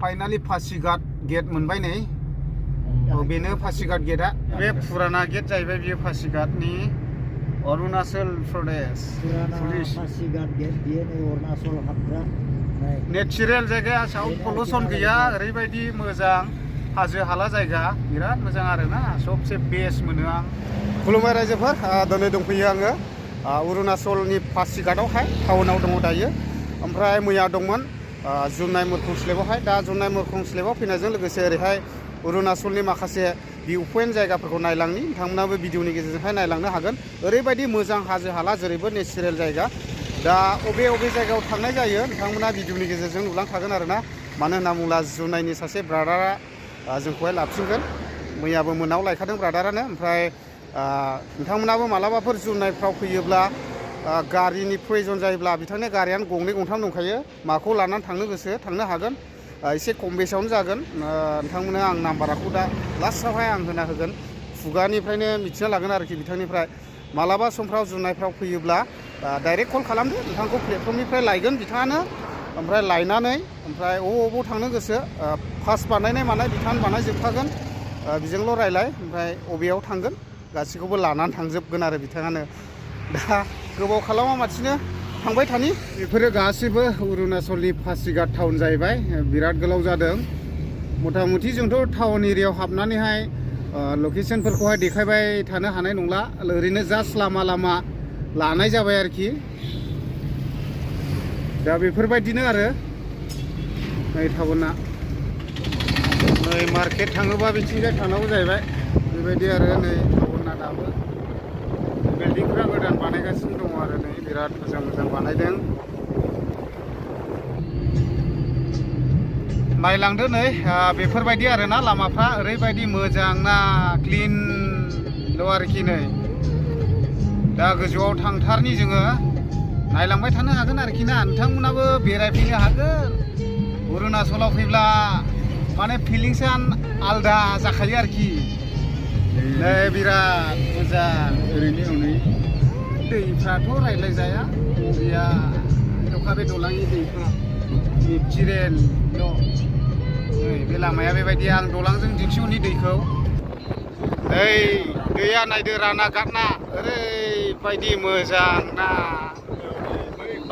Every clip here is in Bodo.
फाइनाली पासीघाट गेट मोनबाय नै बेनो पासीघाट गेटआ बे पुराना गेट जाहैबाय बियो पासीघाटनि अरुणाचल प्रदेश पासीघाट गेट बियो नै अरुणाचल हाबग्रा नेचारेल जायगाया साउथ पलुसन गैया ओरैबायदि मोजां हाजो हाला जायगा बिराद मोजां आरोना सबसे बेस्ट मोनो आं खुलुमबाय रायजोफोर दिनै दंफैयो आङो अरुणाचलनि पासीघाटआवहाय टाउनाव दङ दायो ओमफ्राय मैया दंमोन जुनाय मोरखं स्लेबावहाय दा जुनाय मोरखं स्लेबाव फैनायजों लोगोसे ओरैहाय अरुणाचलनि माखासे भिउ पइन्ट जायगाफोरखौ नायलांनि नोंथांमोनाबो भिडिअनि गेजेरजोंहाय नायलांनो हागोन ओरैबायदि मोजां हाजो हाला जेरैबो नेचारेल जायगा दा अबे जायगायाव थांनाय जायो नोंथांमोना भिडिअनि गेजेरजों नुलांखागोन आरोना मानो होनना बुङोब्ला जुनायनि सासे ब्रादारा जोंखौहाय लाबथिंगोन मैयाबो मोनाव लायखादों ब्रादारानो ओमफ्राय नोंथांमोनाबो मालाबाफोर जुनायफ्राव फैयोब्ला गारिनि प्रयोजन जायोब्ला बिथांनि गारियानो गंनै गंथाम दंखायो माखौ लानानै थांनो गोसो थांनो हागोन एसे खम बेसेयावनो जागोन नोंथांमोननो आं नाम्बारखौ दा लास्टआवहाय आं होना होगोन खुगानिफ्रायनो मिथिना लागोन आरोखि बिथांनिफ्राय मालाबा समफ्राव जुनायफ्राव फैयोब्ला डाइरेक्ट कल खालामदो नोंथांखौ प्लेटफर्मनिफ्राय लायगोन बिथाङानो ओमफ्राय लायनानै ओमफ्राय अबाव थांनो गोसो पास बानायनाय मानाय बिथाङानो बानायजोबखागोन बिजोंल' रायलाय ओमफ्राय अबेयाव थांगोन गासैखौबो लानानै थांजोबगोन आरो बिथाङानो दा गोबाव खालामा माथिनो थांबाय थानि बेफोरो गासैबो अरुणाचलनि पासीघाट टाउन जाहैबाय बिराद गोलाव जादों मथा मथि जोंथ' टाउन एरियायाव हाबनानैहाय लकेशनफोरखौहाय देखायबाय थानो हानाय नंला ओरैनो जास्ट लामा लानाय जाबाय आरोखि दा बेफोरबायदिनो आरो नै टाउना नै मार्केट थाङोबा बिथिंजाय थांनांगौ जाहैबाय बेबायदि आरो नै टाउना दाबो बिल्डिंफ्रा गोदान बानायगासिनो दङ आरो नै बिराद मोजां बानायदों नायलांदो नै बेफोरबायदि आरोना लामाफ्रा ओरैबायदि मोजां ना क्लिनल' आरोखि नै दा गोजौआव थांथारनि जोङो नायलांबाय थानो हागोन आरोखि ना नोंथांमोनाबो बेरायफैनो हागोन अरुणाचलाव फैब्ला माने फिलिंसआ आलदा जाखायो आरोखि नै बिराद मोजां ओरैनो हनै दैफ्राथ' रायज्लायजाया दैया अखा बे दलांनि दैफ्रा नेचारेल नै बे लामाया बेबायदि आं दलांजों दिन्थिहरनि दैखौ नै दैया नायदो रानाघाटना ओरैबायदि मोजां ना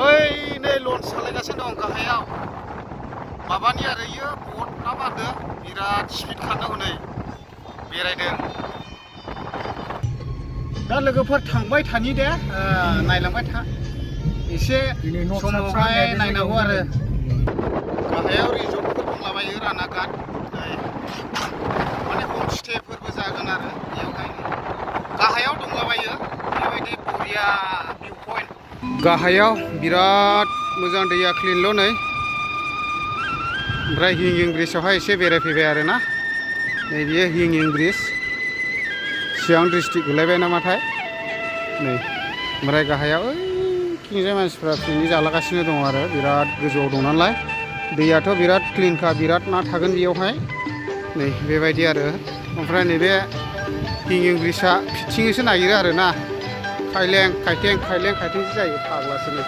ओइ नै लन्च सालायगासिनो दं गाहायाव माबानि आरो इयो बट ना मा होनदों बिराद स्पिड खारनो हनै बेरायदों दा लोगोफोर थांबाय थानि दे नायलांबाय था एसे समावहाय नायनांगौ आरो गाहायाव रिजर्टफोर दंलाबायो रानाघाट माने हमस्टेफोरबो जागोन आरो बेयावहाय गाहायाव दंलाबायो बेबायदि बरिया भिउ पइन्ट गाहायाव बिराद मोजां दैया क्लिनल' नै ओमफ्राय हिंगिं ब्रिजआवहाय एसे बेरायफैबाय आरोना नै बियो हिंगिं ब्रिज चिरां डिस्ट्रिक्ट गोलैबाय नामाथाय नै ओमफ्राय गाहायाव ओइथिंजाय मानसिफ्रा पिकनिक जालागासिनो दङ आरो बिराद गोजौआव दं नालाय दैयाथ' बिराद क्लिनखा बिराद ना थागोन बेयावहाय नै बेबायदि आरो ओमफ्राय नैबे हिंगिं ब्रिजआ फिथिंसो नागिरो आरोना खायलें जायो फाग्लासो नै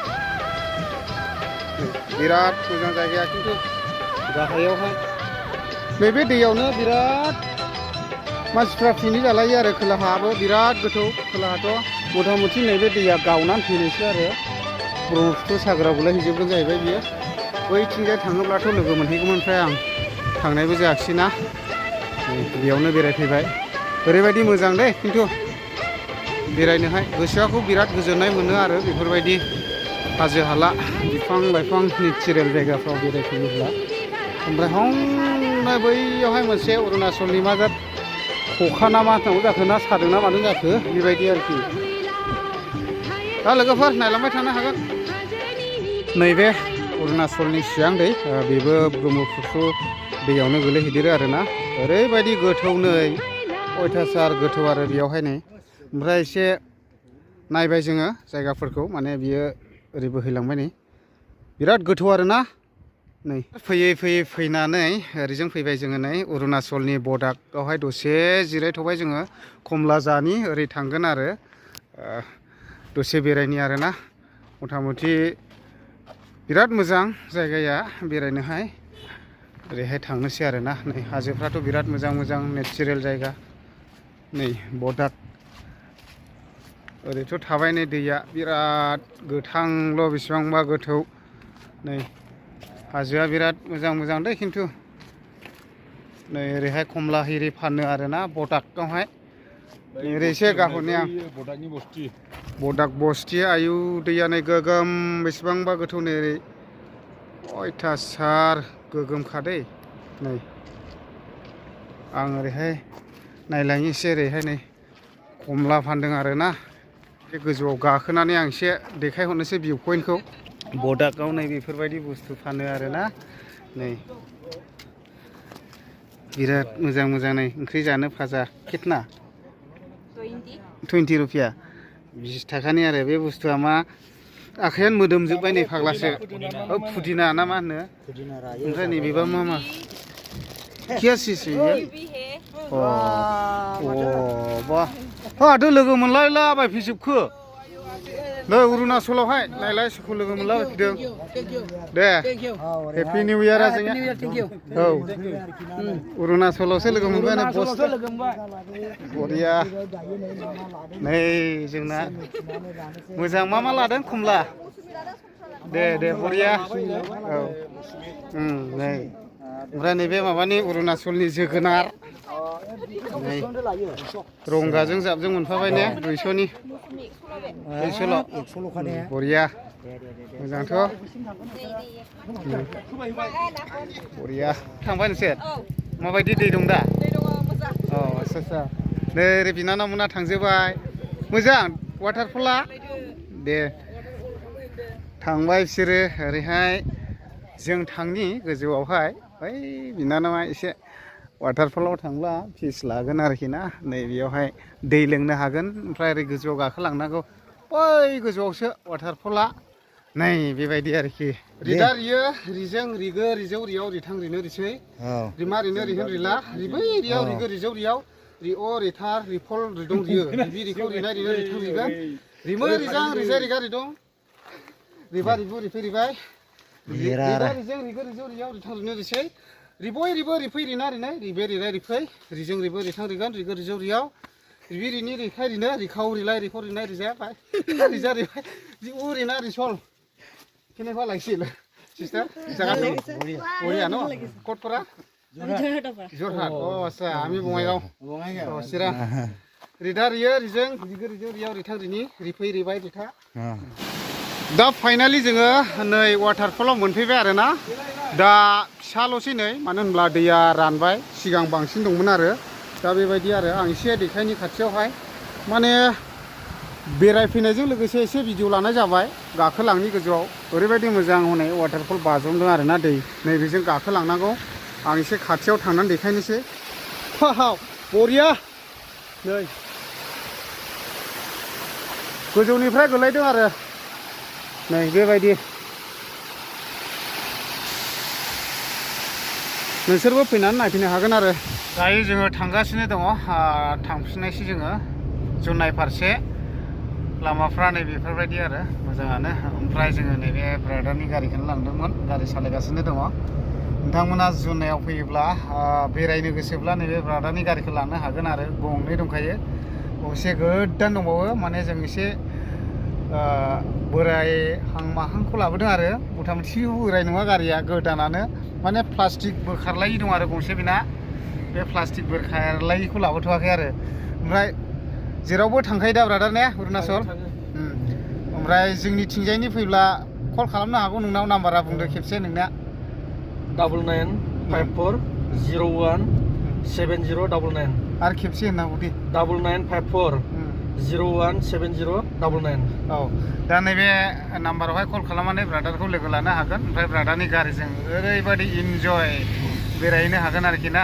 बिराद मोजां जायगाया खिन्थु गाहायावहाय नैबे दैयावनो बिराद मानसिफ्रा पिकनिक जालायो आरो खोलाहाबो बिराद गोथौ खोलाहाथ' मथा मथि नैबे दैया गावनानै फैनायसो आरो ब्रह्मपुत्र सागराव गोलैहैजोबगोन जाहैबाय बियो बैथिंजाय थाङोब्लाथ' लोगो मोनहैगौमोन ओमफ्राय आं थांनायबो जायाखिसै ना बेयावनो बेरायफैबाय ओरैबायदि मोजां दे खिन्थु बेरायनोहाय गोसोखौ बिराद गोजोननाय मोनो आरो बेफोरबायदि हाजो हाला बिफां लाइफां नेचारेल जायगाफ्राव बेरायफैयोब्ला ओमफ्राय हंनाय बैयावहाय मोनसे अरुणाचलनि मा जात खखा ना मा होनांगौ जाखो ना सादों ना मादों जाखो बेबायदि आरोखि दा लोगोफोर नायलांबाय थानो हागोन नैबे अरुणाचलनि सियां दै बेबो ब्रह्मपुत्र दैयावनो गोलैहैदेरो आरोना ओरैबायदि गोथौ नै अयथासार गोथौ आरो बेयावहाय नै ओमफ्राय एसे नायबाय जोङो जायगाफोरखौ माने बियो ओरै बोहैलांबाय नै बिराद गोथौ आरोना नै फैयै फैनानै ओरैजों फैबाय जोङो नै अरुणाचलनि बर्डारावहाय दसे जिरायथ'बाय जोङो कमलाजानि ओरै थांगोन आरो दसे बेरायनि आरोना मथा मथि बिराद मोजां जायगाया बेरायनोहाय ओरैहाय थांनोसै आरोना नै हाजोफ्राथ' बिराद मोजां मोजां नेचारेल जायगा नै बडाक ओरैथ' थाबाय नै दैया बिराद गोथांल' बेसेबांबा गोथौ नै हाजोआ बिराद मोजां मोजां दै खिन्थु नै ओरैहाय खमला हिरि फानो आरोना बडाकआवहाय ओरै एसे गाहरनि आं बडाक बस्ति आयु दैया नै गोगोम बेसेबांबा गोथौ नै ओरै अयथासार गोगोमखादै नै आं ओरैहाय नायलायनोसै ओरैहाय नै खमला फानदों आरोना बे गोजौआव गाखोनानै आं एसे देखायहरनोसै भिउ पइन्टखौ बडाकआव नै बेफोरबायदि बुस्थु फानो आरोना नै बिराद मोजां मोजां नै ओंख्रि जानो भाजा कितना 20 रुपिया 20 थाखानि आरो बे बुस्थुआ मा आखायानो मोदोमजोब्बाय नै फाग्लासो फुदिना ना मा होनो ओमफ्राय नैबेबा मा मा कियासिसो अ बा हाथ' लोगो मोनलायलाबाय फैजोबखो नै अरुणाचलावहाय नायलाय सोरखौ लोगो मोनलाबायफैदों दे हेपि निउ इयार जोंनिया औ अरुणाचलावसो लोगो मोनबाय नै बस बरिया नै जोंना मोजां मा मा लादों खमला दे बरिया औ नै ओमफ्राय नैबे माबानि अरुणाचलनि जोगोनार नै रंगाजों जाबजों मोनफाबाय ने 200नि 100ल' बरिया मोजांथ' बरिया थांबाय नोंसोर माबायदि दै दं दा औ आस्सा नै ओरै बिनानावमोना थांजोब्बाय मोजां वाटारफला दे थांबाय बिसोरो ओरैहाय जों थांनि गोजौआवहाय बै बिनानावा एसे वाटारफलाव थांब्ला फिस लागोन आरोखि ना नै बेयावहाय दै लोंनो हागोन ओमफ्राय ओरै गोजौआव गाखोलांनांगौ बै गोजौआवसो वाटारफला नै बेबायदि आरोखि रिदा रियो रिजों रिगो रिजौ रियाव रिथां रिनो रिसै रिमा रिनो रिहोन रिला रिबै रियाव रिगो रिजौ रियाव रिअ रिथार रिफल रिदं रियो रिबि रिखौ रिनाय रिनो रिथां रिगोन रिमो रिजां रिजाय रिगा रिदं रिबा रिबु रिफै रिबाय रिबा रिजों रिगो रिजौ रियाव रिथां रिनो रिसै रिबय रिबो रिफै रिना रिनाय रिबे रिराय रिफै रिजों रिबो रिथां रिगोन रिगो रिजौ रियाव रिबि रिनि रिखाय रिनो रिखाव रिलाय रिखौ रिनाय रिजायाबाय रिजा रिबाय रिउ रिना रिसल केनेकुवा लायसिल सिस्टार जागाखौ बरिया न कटफोरा जरहाट अ आच्छा आमी बङाइगाव अ चिरां रिदा रियो रिजों रिगो रिजौ रियाव रिथां रिनि रिफै रिबाय रिथा दा फाइनालि जोङो नै वाटारफलाव मोनफैबाय आरोना दा फिसाल'सै नै मानो होनब्ला दैया रानबाय सिगां बांसिन दंमोन आरो दा बेबायदि आरो आं एसे देखायनि खाथियावहाय माने बेरायफैनायजों लोगोसे एसे भिडिअ लानाय जाबाय गाखोलांनि गोजौआव ओरैबायदि मोजां हनै वाटारफल बाज्रुमदों आरोना दै नैबेजों गाखोलांनांगौ आं एसे खाथियाव थांनानै देखायनोसै वाव बरिया नै गोजौनिफ्राय गोलैदों आरो नै बेबायदि नोंसोरबो फैनानै नायफैनो हागोन आरो दायो जोङो थांगासिनो दङ थांफिननायसै जोङो जुनाय फारसे लामाफ्रा नै बेफोरबायदि आरो मोजाङानो ओमफ्राय जोङो नैबे ब्रादारनि गारिखौनो लांदोंमोन गारि सालायगासिनो दङ नोंथांमोना जुनायाव फैयोब्ला बेरायनो गोसोब्ला नैबे ब्रादारनि गारिखौ लानो हागोन आरो गंनै दंखायो गंसे गोदान दंबावो माने जों एसे बोराय हां माहांखौ लाबोदों आरो मथा मथि बोराय नङा गारिया गोदानानो माने प्लास्टिक बोखारलायि दं आरो गंसे बेना बे प्लास्टिक बोखारलायिखौ लाबोथ'वाखै आरो ओमफ्राय जेरावबो थांखायो दा ब्रादार ने अरुणाचल ओमफ्राय जोंनिथिंजायनि फैब्ला कल खालामनो हागौ नोंनाव नाम्बारा बुंदो खेबसे नोंना 9954017099 आरो खेबसे होननांगौ दे 9954017099 औ दा नैबे नाम्बारावहाय कल खालामनानै ब्रादारखौ लोगो लानो हागोन ओमफ्राय ब्रादारनि गारिजों ओरैबायदि इन्जय बेरायहैनो हागोन आरोखि ना